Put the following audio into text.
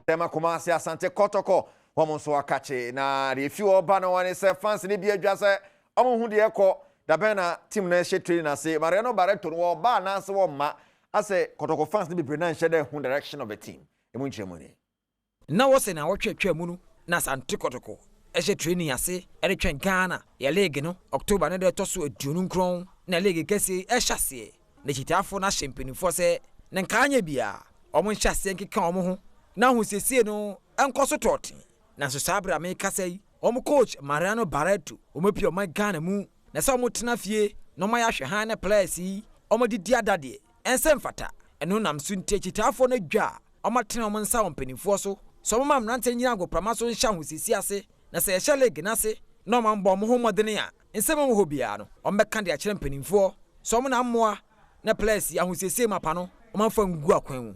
Tema Kumasi Asante Kɔtɔkɔ wɔn nso akakye na deɛ efi hɔ ba no wɔn sɛ fans ne bi adwa sɛ wɔn ho deɛ kɔ dabɛn na team no hyɛ training ase. Mariano Barreto no wɔba anaasɛ wɔmma asɛ Kɔtɔkɔ fans ne bebree na nhyɛ dɛ ho direction of the team emu nkyerɛ ni. Na wɔsɛ na wɔtwetwe mu no na Asante Kɔtɔkɔ ɛhyɛ training ase ɛde twɛn Ghana yɛ league no October ne deɛ ɛtɔ so 29 na league kɛseɛ ɛhyɛ aseɛ. Na kyitaafoɔ no ahyɛ mpanimfoɔ sɛ ne nkaa nyɛ biara ɔmo nhyɛ aseɛ nkeka ɔmo ho na ahosiesie no ɛnkɔ so tɔɔten. Nanso saa abere a mekasa yi, wɔn coach Mariano Barreto wɔn apue ɔman Ghana mu na sɛ wɔn tena fie na wɔn ayɛ ahwɛ han ne players yi wɔn de di adadeɛ ɛnsɛ mfata. Ɛno nam so nti akyitaafoɔ no adwa a wɔn atene wɔn nsa wɔ mpanimfoɔ so sɛ wɔn ma mmeranteɛ nyina agoprama so nhyɛ ahosiesie ase, na sɛ yɛhyɛ league n'ase na wɔn ambɔ wɔn ho mmɔdene a, nsɛm a wɔ hɔ biara no wɔn bɛka de akyerɛ mpanimfoɔ sɛ wɔn na mmoa na players yi ahosiesie mapa no wɔn amfa ngu akwan mu.